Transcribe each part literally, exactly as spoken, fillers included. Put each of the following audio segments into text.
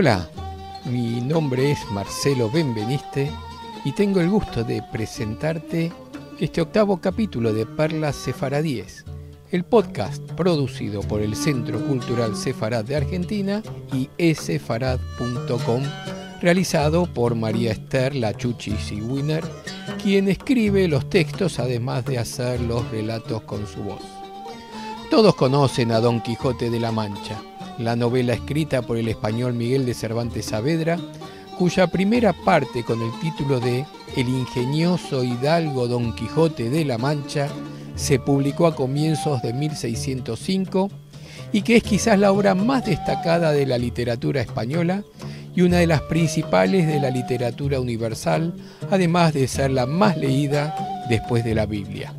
Hola, mi nombre es Marcelo Benveniste y tengo el gusto de presentarte este octavo capítulo de Perlas Sefaradíes, el podcast producido por el Centro Cultural Sefarad de Argentina y esefarad punto com, realizado por María Esther Lachuchi Siwiner, quien escribe los textos además de hacer los relatos con su voz. Todos conocen a Don Quijote de la Mancha, la novela escrita por el español Miguel de Cervantes Saavedra, cuya primera parte, con el título de El ingenioso hidalgo Don Quijote de la Mancha, se publicó a comienzos de mil seiscientos cinco y que es quizás la obra más destacada de la literatura española y una de las principales de la literatura universal, además de ser la más leída después de la Biblia.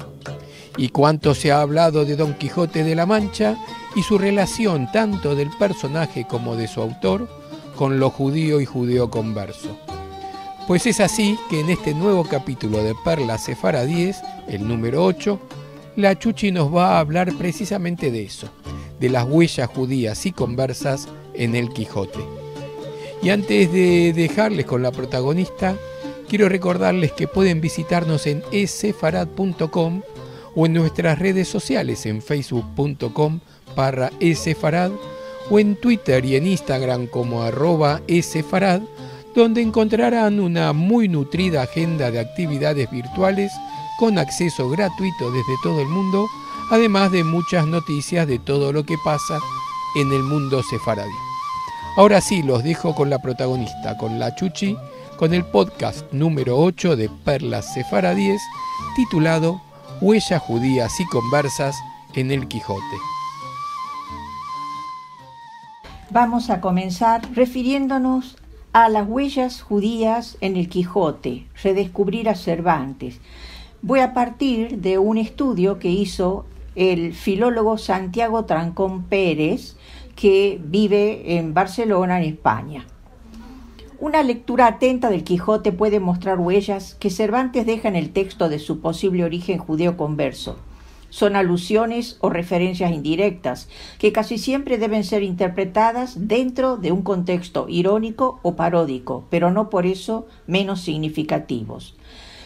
Y cuánto se ha hablado de Don Quijote de la Mancha y su relación, tanto del personaje como de su autor, con lo judío y judeoconverso. Pues es así que en este nuevo capítulo de Perlas Sefaradíes, el número ocho, Lachuchi nos va a hablar precisamente de eso, de las huellas judías y conversas en el Quijote. Y antes de dejarles con la protagonista, quiero recordarles que pueden visitarnos en esefarad punto com o en nuestras redes sociales en facebook punto com barra esefarad o en Twitter y en Instagram como arroba esefarad, donde encontrarán una muy nutrida agenda de actividades virtuales con acceso gratuito desde todo el mundo, además de muchas noticias de todo lo que pasa en el mundo sefaradí. Ahora sí, los dejo con la protagonista, con Lachuchi, con el podcast número ocho de Perlas Sefaradíes, titulado Huellas judías y conversas en el Quijote. Vamos a comenzar refiriéndonos a las huellas judías en el Quijote, redescubrir a Cervantes. Voy a partir de un estudio que hizo el filólogo Santiago Trancón Pérez, que vive en Barcelona, en España. Una lectura atenta del Quijote puede mostrar huellas que Cervantes deja en el texto de su posible origen judeo-converso. Son alusiones o referencias indirectas, que casi siempre deben ser interpretadas dentro de un contexto irónico o paródico, pero no por eso menos significativos.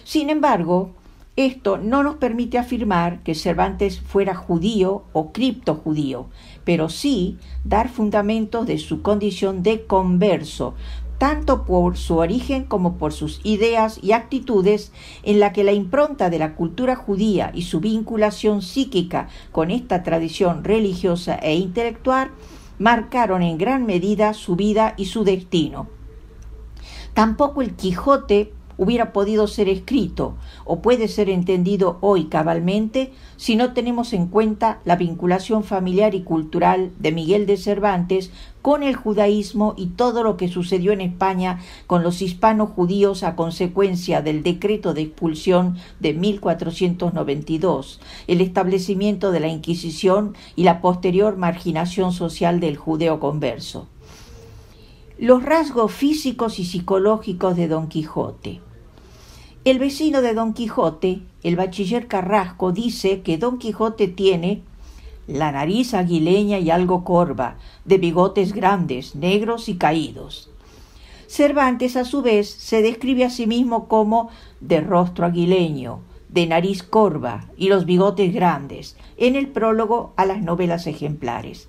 Sin embargo, esto no nos permite afirmar que Cervantes fuera judío o criptojudío, pero sí dar fundamentos de su condición de converso, tanto por su origen como por sus ideas y actitudes, en la que la impronta de la cultura judía y su vinculación psíquica con esta tradición religiosa e intelectual marcaron en gran medida su vida y su destino. Tampoco el Quijote hubiera podido ser escrito o puede ser entendido hoy cabalmente si no tenemos en cuenta la vinculación familiar y cultural de Miguel de Cervantes con el judaísmo y todo lo que sucedió en España con los hispano-judíos a consecuencia del decreto de expulsión de mil cuatrocientos noventa y dos, el establecimiento de la Inquisición y la posterior marginación social del judeo-converso. Los rasgos físicos y psicológicos de Don Quijote. El vecino de Don Quijote, el bachiller Carrasco, dice que Don Quijote tiene la nariz aguileña y algo corva, de bigotes grandes, negros y caídos. Cervantes, a su vez, se describe a sí mismo como de rostro aguileño, de nariz corva y los bigotes grandes, en el prólogo a las novelas ejemplares.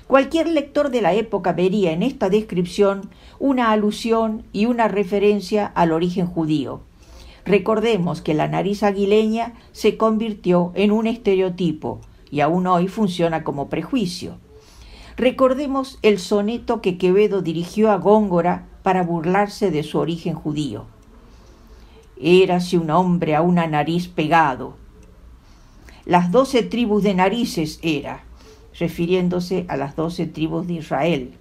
Cualquier lector de la época vería en esta descripción una alusión y una referencia al origen judío. Recordemos que la nariz aguileña se convirtió en un estereotipo y aún hoy funciona como prejuicio. Recordemos el soneto que Quevedo dirigió a Góngora para burlarse de su origen judío. Érase un hombre a una nariz pegado. Las doce tribus de narices era, refiriéndose a las doce tribus de Israel.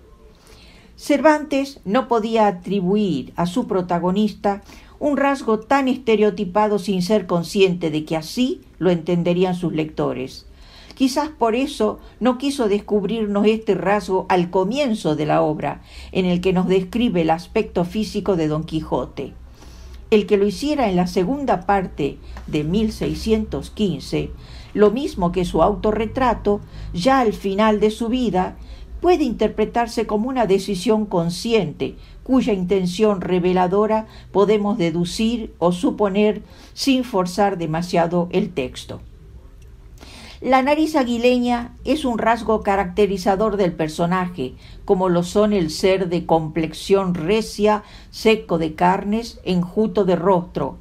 Cervantes no podía atribuir a su protagonista un rasgo tan estereotipado sin ser consciente de que así lo entenderían sus lectores. Quizás por eso no quiso descubrirnos este rasgo al comienzo de la obra, en el que nos describe el aspecto físico de Don Quijote. El que lo hiciera en la segunda parte de mil seiscientos quince, lo mismo que su autorretrato, ya al final de su vida, puede interpretarse como una decisión consciente, cuya intención reveladora podemos deducir o suponer sin forzar demasiado el texto. La nariz aguileña es un rasgo caracterizador del personaje, como lo son el ser de complexión recia, seco de carnes, enjuto de rostro,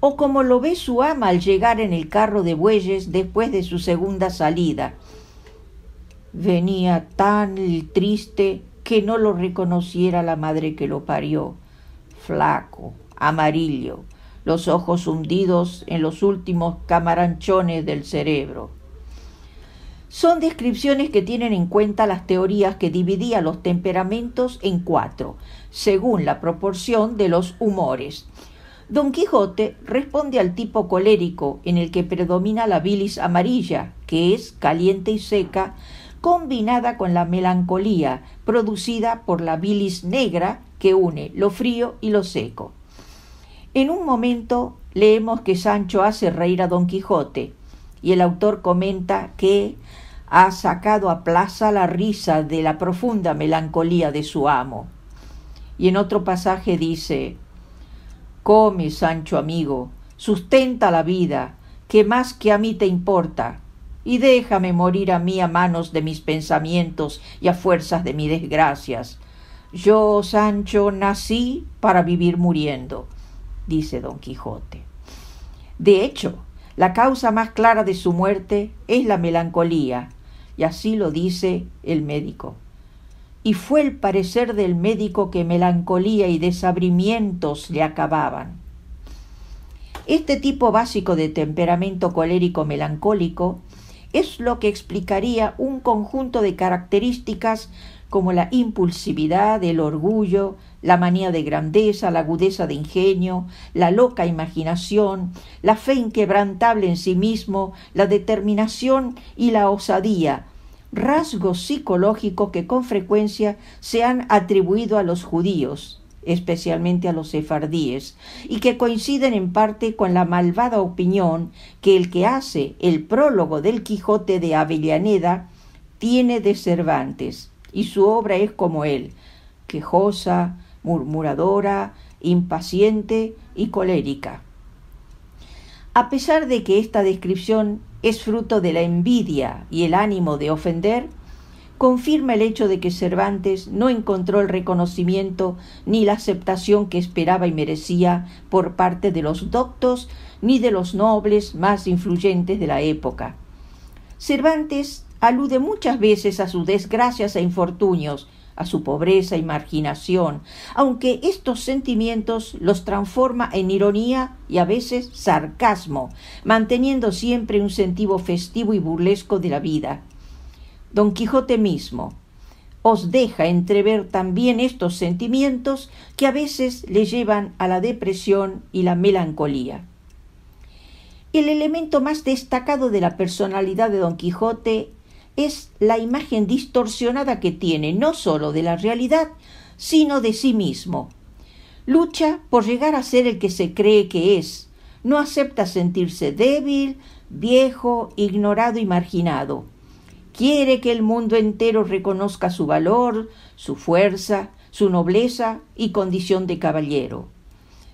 o como lo ve su ama al llegar en el carro de bueyes después de su segunda salida. Venía tan triste que no lo reconociera la madre que lo parió, flaco, amarillo, los ojos hundidos en los últimos camaranchones del cerebro. Son descripciones que tienen en cuenta las teorías que dividían los temperamentos en cuatro, según la proporción de los humores. Don Quijote responde al tipo colérico en el que predomina la bilis amarilla, que es caliente y seca, combinada con la melancolía, producida por la bilis negra que une lo frío y lo seco. En un momento leemos que Sancho hace reír a Don Quijote, y el autor comenta que ha sacado a plaza la risa de la profunda melancolía de su amo. Y en otro pasaje dice: "Come, Sancho amigo, sustenta la vida, que más que a mí te importa, y déjame morir a mí a manos de mis pensamientos y a fuerzas de mis desgracias. Yo, Sancho, nací para vivir muriendo", dice Don Quijote. De hecho, la causa más clara de su muerte es la melancolía, y así lo dice el médico. Y fue el parecer del médico que melancolía y desabrimientos le acababan. Este tipo básico de temperamento colérico-melancólico es lo que explicaría un conjunto de características como la impulsividad, el orgullo, la manía de grandeza, la agudeza de ingenio, la loca imaginación, la fe inquebrantable en sí mismo, la determinación y la osadía, rasgos psicológicos que con frecuencia se han atribuido a los judíos, especialmente a los sefardíes, y que coinciden en parte con la malvada opinión que el que hace el prólogo del Quijote de Avellaneda tiene de Cervantes, y su obra es como él, quejosa, murmuradora, impaciente y colérica. A pesar de que esta descripción es fruto de la envidia y el ánimo de ofender, confirma el hecho de que Cervantes no encontró el reconocimiento ni la aceptación que esperaba y merecía por parte de los doctos ni de los nobles más influyentes de la época. Cervantes alude muchas veces a sus desgracias e infortunios, a su pobreza y marginación, aunque estos sentimientos los transforma en ironía y a veces sarcasmo, manteniendo siempre un sentido festivo y burlesco de la vida. Don Quijote mismo os deja entrever también estos sentimientos que a veces le llevan a la depresión y la melancolía. El elemento más destacado de la personalidad de Don Quijote es la imagen distorsionada que tiene no solo de la realidad, sino de sí mismo. Lucha por llegar a ser el que se cree que es. No acepta sentirse débil, viejo, ignorado y marginado. Quiere que el mundo entero reconozca su valor, su fuerza, su nobleza y condición de caballero.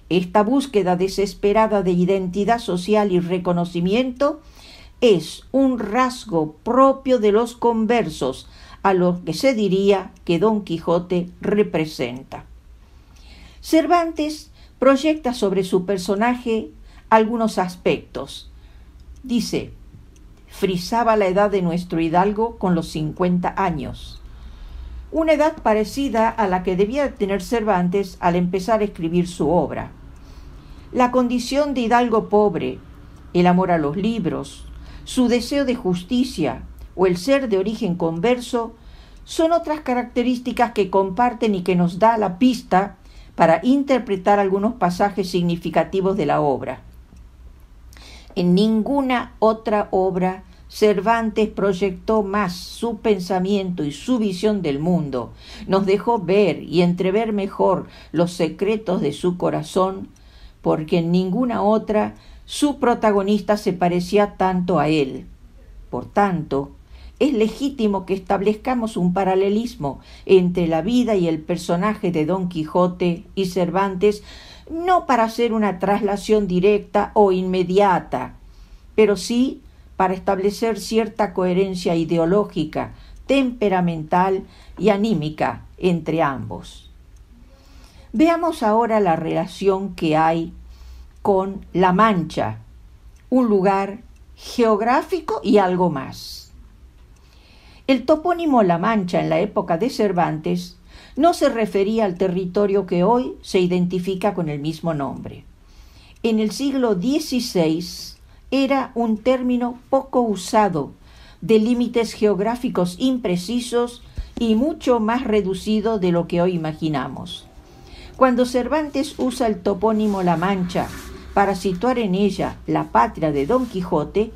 Esta búsqueda desesperada de identidad social y reconocimiento es un rasgo propio de los conversos a lo que se diría que Don Quijote representa. Cervantes proyecta sobre su personaje algunos aspectos. Dice: "Frisaba la edad de nuestro hidalgo con los cincuenta años", una edad parecida a la que debía tener Cervantes al empezar a escribir su obra. La condición de hidalgo pobre, el amor a los libros, su deseo de justicia o el ser de origen converso son otras características que comparten y que nos da la pista para interpretar algunos pasajes significativos de la obra. En ninguna otra obra Cervantes proyectó más su pensamiento y su visión del mundo, nos dejó ver y entrever mejor los secretos de su corazón, porque en ninguna otra su protagonista se parecía tanto a él. Por tanto, es legítimo que establezcamos un paralelismo entre la vida y el personaje de Don Quijote y Cervantes, no para hacer una traslación directa o inmediata, pero sí para establecer cierta coherencia ideológica, temperamental y anímica entre ambos. Veamos ahora la relación que hay con La Mancha, un lugar geográfico y algo más. El topónimo La Mancha en la época de Cervantes no se refería al territorio que hoy se identifica con el mismo nombre. En el siglo dieciséis era un término poco usado, de límites geográficos imprecisos y mucho más reducido de lo que hoy imaginamos. Cuando Cervantes usa el topónimo La Mancha para situar en ella la patria de Don Quijote,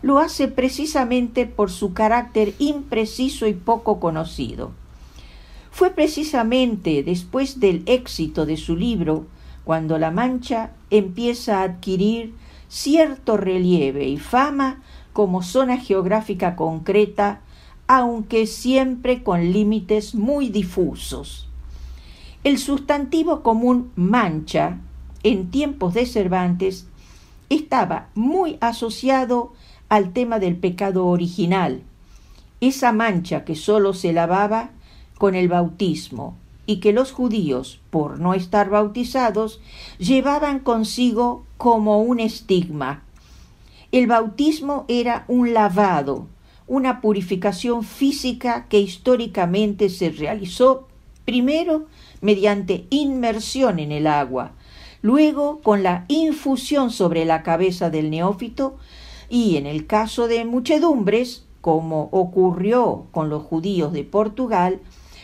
lo hace precisamente por su carácter impreciso y poco conocido. Fue precisamente después del éxito de su libro cuando La Mancha empieza a adquirir cierto relieve y fama como zona geográfica concreta, aunque siempre con límites muy difusos. El sustantivo común mancha, en tiempos de Cervantes, estaba muy asociado al tema del pecado original, esa mancha que solo se lavaba con el bautismo y que los judíos, por no estar bautizados, llevaban consigo como un estigma. El bautismo era un lavado, una purificación física que históricamente se realizó primero mediante inmersión en el agua, luego con la infusión sobre la cabeza del neófito y, en el caso de muchedumbres, como ocurrió con los judíos de Portugal,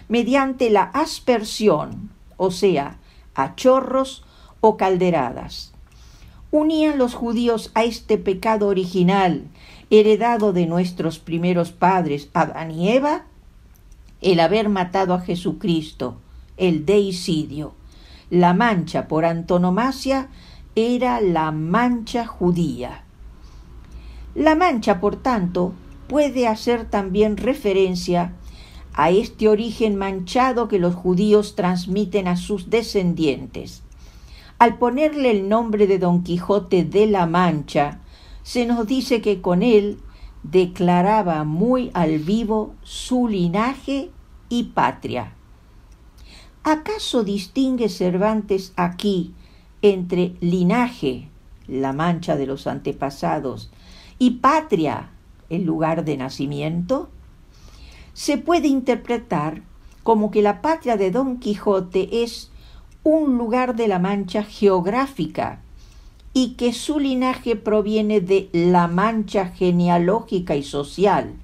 mediante la aspersión, o sea, a chorros o calderadas. Unían los judíos a este pecado original, heredado de nuestros primeros padres, Adán y Eva, el haber matado a Jesucristo, el deicidio. La mancha por antonomasia era la mancha judía. La mancha, por tanto, puede hacer también referencia a este origen manchado que los judíos transmiten a sus descendientes. Al ponerle el nombre de Don Quijote de la Mancha, se nos dice que con él declaraba muy al vivo su linaje y patria. ¿Acaso distingue Cervantes aquí entre linaje, la mancha de los antepasados, y patria, el lugar de nacimiento? Se puede interpretar como que la patria de Don Quijote es un lugar de la mancha geográfica y que su linaje proviene de la mancha genealógica y social,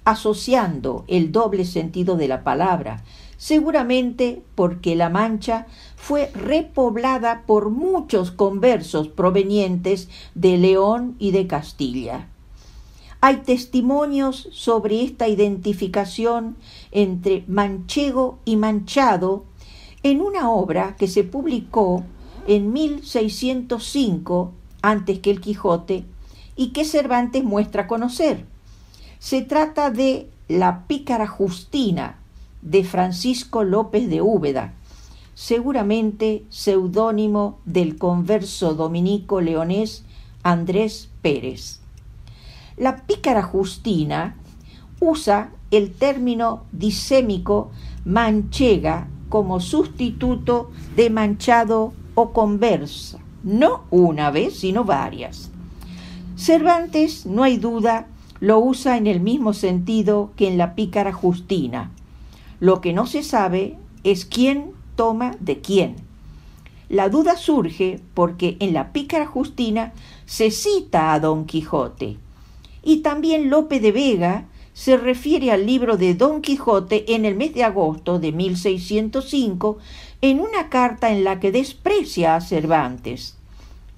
asociando el doble sentido de la palabra, seguramente porque La Mancha fue repoblada por muchos conversos provenientes de León y de Castilla. Hay testimonios sobre esta identificación entre manchego y manchado en una obra que se publicó en mil seiscientos cinco antes que el Quijote y que Cervantes muestra conocer. Se trata de La pícara Justina, de Francisco López de Úbeda, seguramente seudónimo del converso dominico leonés Andrés Pérez. La pícara Justina usa el término disémico manchega como sustituto de manchado o conversa, no una vez, sino varias. Cervantes, no hay duda, lo usa en el mismo sentido que en La pícara Justina. Lo que no se sabe es quién toma de quién. La duda surge porque en La pícara Justina se cita a Don Quijote. Y también Lope de Vega se refiere al libro de Don Quijote en el mes de agosto de mil seiscientos cinco en una carta en la que desprecia a Cervantes.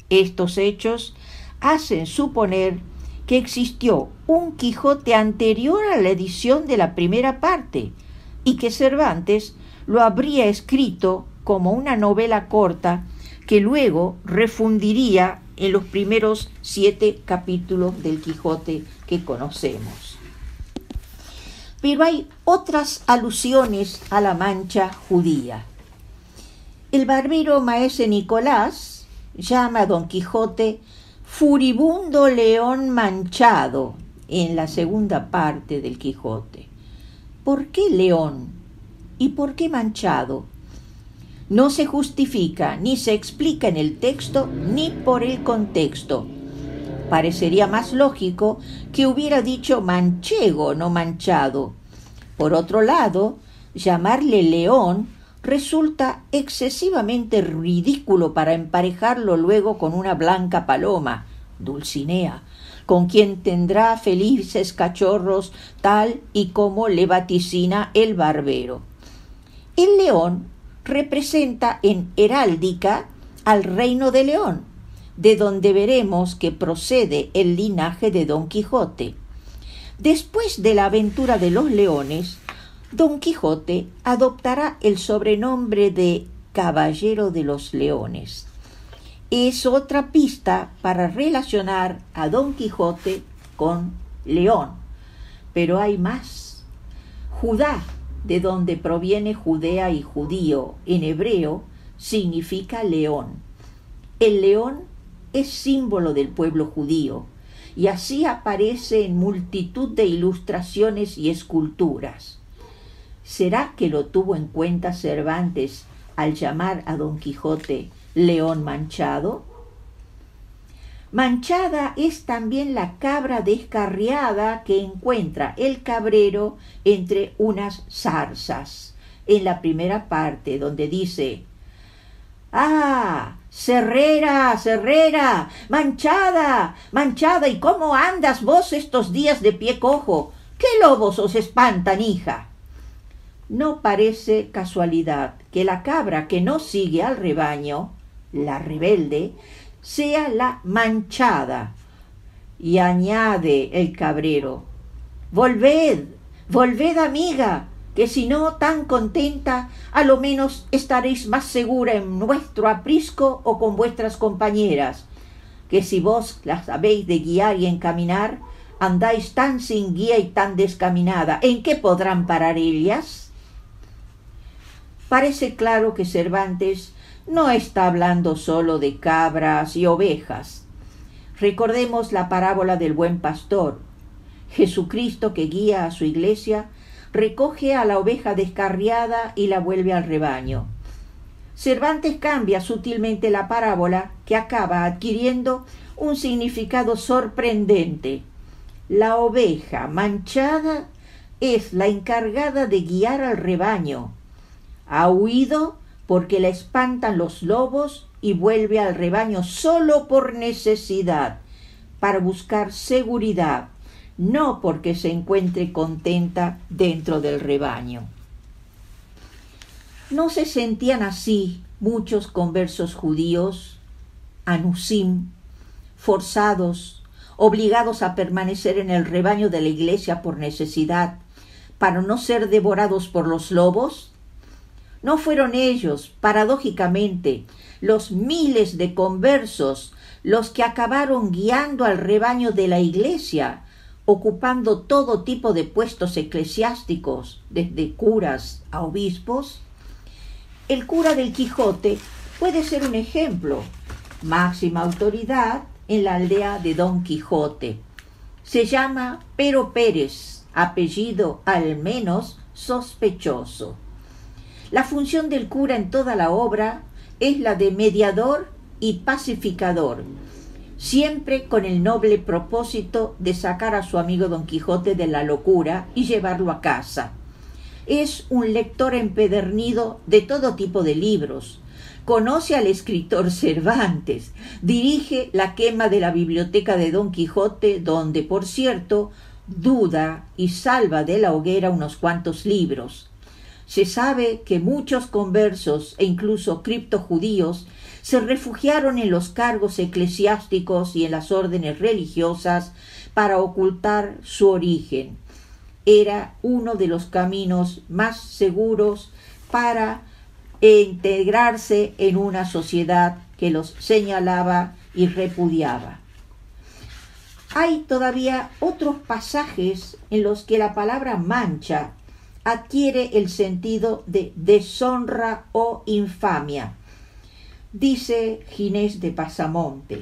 Estos hechos hacen suponer que existió un Quijote anterior a la edición de la primera parte y que Cervantes lo habría escrito como una novela corta que luego refundiría en los primeros siete capítulos del Quijote que conocemos. Pero hay otras alusiones a la mancha judía. El barbero maese Nicolás llama a Don Quijote furibundo león manchado en la segunda parte del Quijote. ¿Por qué león? ¿Y por qué manchado? No se justifica ni se explica en el texto ni por el contexto. Parecería más lógico que hubiera dicho manchego, no manchado. Por otro lado, llamarle león resulta excesivamente ridículo para emparejarlo luego con una blanca paloma, Dulcinea, con quien tendrá felices cachorros tal y como le vaticina el barbero. El león representa en heráldica al reino de León, de donde veremos que procede el linaje de Don Quijote. Después de la aventura de los leones, Don Quijote adoptará el sobrenombre de Caballero de los Leones. Es otra pista para relacionar a Don Quijote con león. Pero hay más. Judá, de donde proviene Judea y judío en hebreo, significa león. El león es símbolo del pueblo judío y así aparece en multitud de ilustraciones y esculturas. ¿Será que lo tuvo en cuenta Cervantes al llamar a Don Quijote león manchado? Manchada es también la cabra descarriada que encuentra el cabrero entre unas zarzas, en la primera parte, donde dice: "Ah, cerrera, cerrera, manchada, manchada, ¿y cómo andas vos estos días de pie cojo? ¿Qué lobos os espantan, hija?". No parece casualidad que la cabra que no sigue al rebaño, la rebelde, sea la manchada. Y añade el cabrero: "Volved, volved, amiga, que si no tan contenta, a lo menos estaréis más segura en vuestro aprisco o con vuestras compañeras, que si vos las habéis de guiar y encaminar, andáis tan sin guía y tan descaminada, ¿en qué podrán parar ellas?". Parece claro que Cervantes no está hablando solo de cabras y ovejas. Recordemos la parábola del buen pastor. Jesucristo, que guía a su iglesia, recoge a la oveja descarriada y la vuelve al rebaño. Cervantes cambia sutilmente la parábola, que acaba adquiriendo un significado sorprendente. La oveja manchada es la encargada de guiar al rebaño. Ha huido porque la espantan los lobos y vuelve al rebaño solo por necesidad, para buscar seguridad, no porque se encuentre contenta dentro del rebaño. ¿No se sentían así muchos conversos judíos, anusim, forzados, obligados a permanecer en el rebaño de la iglesia por necesidad, para no ser devorados por los lobos? ¿No fueron ellos, paradójicamente, los miles de conversos los que acabaron guiando al rebaño de la iglesia, ocupando todo tipo de puestos eclesiásticos, desde curas a obispos? El cura del Quijote puede ser un ejemplo. Máxima autoridad en la aldea de Don Quijote. Se llama Pero Pérez, apellido al menos sospechoso. La función del cura en toda la obra es la de mediador y pacificador, siempre con el noble propósito de sacar a su amigo Don Quijote de la locura y llevarlo a casa. Es un lector empedernido de todo tipo de libros. Conoce al escritor Cervantes, dirige la quema de la biblioteca de Don Quijote, donde, por cierto, duda y salva de la hoguera unos cuantos libros. Se sabe que muchos conversos e incluso criptojudíos se refugiaron en los cargos eclesiásticos y en las órdenes religiosas para ocultar su origen. Era uno de los caminos más seguros para integrarse en una sociedad que los señalaba y repudiaba. Hay todavía otros pasajes en los que la palabra mancha adquiere el sentido de deshonra o infamia. Dice Ginés de Pasamonte: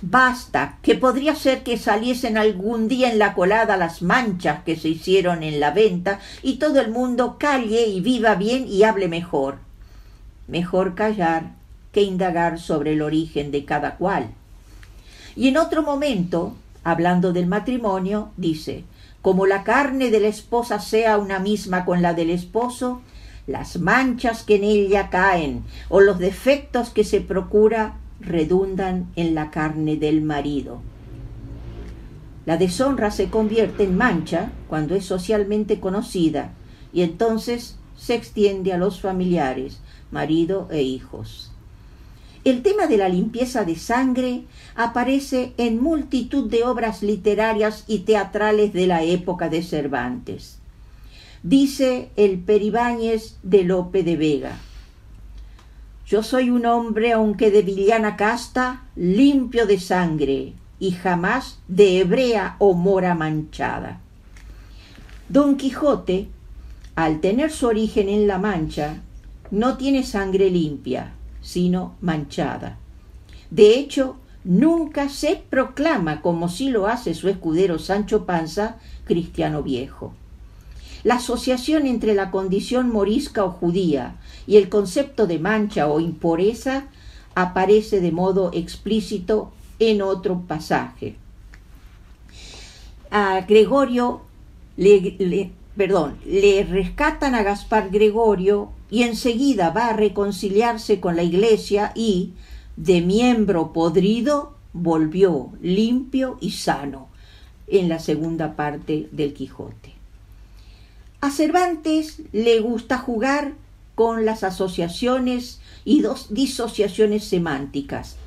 "Basta, que podría ser que saliesen algún día en la colada las manchas que se hicieron en la venta y todo el mundo calle y viva bien y hable mejor". Mejor callar que indagar sobre el origen de cada cual. Y en otro momento, hablando del matrimonio, dice: "Como la carne de la esposa sea una misma con la del esposo, las manchas que en ella caen o los defectos que se procura redundan en la carne del marido". La deshonra se convierte en mancha cuando es socialmente conocida y entonces se extiende a los familiares, marido e hijos. El tema de la limpieza de sangre aparece en multitud de obras literarias y teatrales de la época de Cervantes. Dice el Peribáñez de Lope de Vega: "Yo soy un hombre, aunque de villana casta, limpio de sangre, y jamás de hebrea o mora manchada". Don Quijote, al tener su origen en La Mancha, no tiene sangre limpia, sino manchada. De hecho, nunca se proclama, como sí lo hace su escudero Sancho Panza, cristiano viejo. La asociación entre la condición morisca o judía y el concepto de mancha o impureza aparece de modo explícito en otro pasaje. A Gregorio le, le, perdón, le rescatan a Gaspar Gregorio y enseguida va a reconciliarse con la iglesia y, de miembro podrido, volvió limpio y sano, en la segunda parte del Quijote. A Cervantes le gusta jugar con las asociaciones y dos disociaciones semánticas.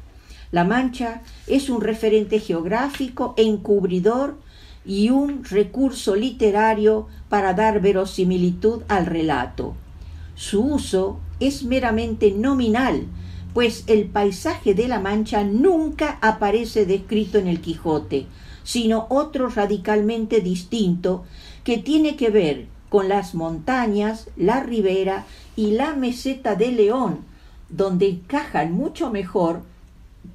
La Mancha es un referente geográfico encubridor y un recurso literario para dar verosimilitud al relato. Su uso es meramente nominal, pues el paisaje de La Mancha nunca aparece descrito en el Quijote, sino otro radicalmente distinto que tiene que ver con las montañas, la ribera y la meseta de León, donde encajan mucho mejor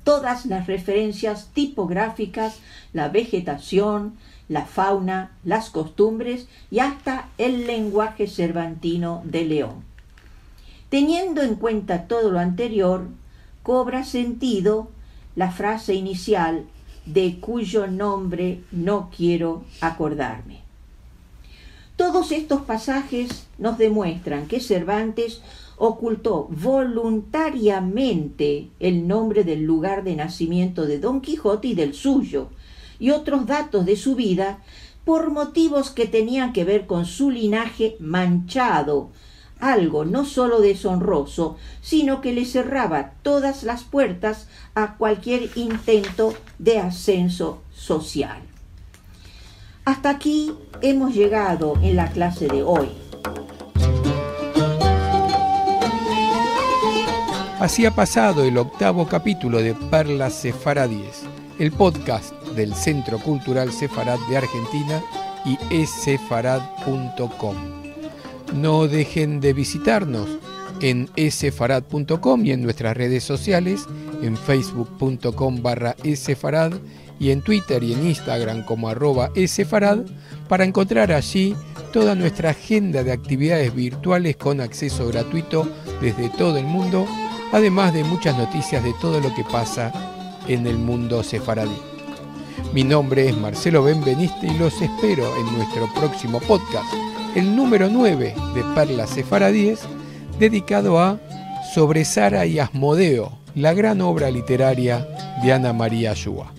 todas las referencias tipográficas, la vegetación, la fauna, las costumbres y hasta el lenguaje cervantino de León. Teniendo en cuenta todo lo anterior, cobra sentido la frase inicial de "cuyo nombre no quiero acordarme". Todos estos pasajes nos demuestran que Cervantes ocultó voluntariamente el nombre del lugar de nacimiento de Don Quijote y del suyo, y otros datos de su vida por motivos que tenían que ver con su linaje manchado, algo no solo deshonroso, sino que le cerraba todas las puertas a cualquier intento de ascenso social. Hasta aquí hemos llegado en la clase de hoy. Así ha pasado el octavo capítulo de Perlas Sefaradíes, el podcast del Centro Cultural Sefarad de Argentina y esefarad punto com. No dejen de visitarnos en esefarad punto com y en nuestras redes sociales, en facebook punto com barra esefarad y en Twitter y en Instagram como arroba esefarad, para encontrar allí toda nuestra agenda de actividades virtuales con acceso gratuito desde todo el mundo, además de muchas noticias de todo lo que pasa en el mundo sefaradí. Mi nombre es Marcelo Benveniste y los espero en nuestro próximo podcast, el número nueve de Perlas Sefaradíes, dedicado a Sobre Sara y Asmodeo, la gran obra literaria de Ana María Ayúa.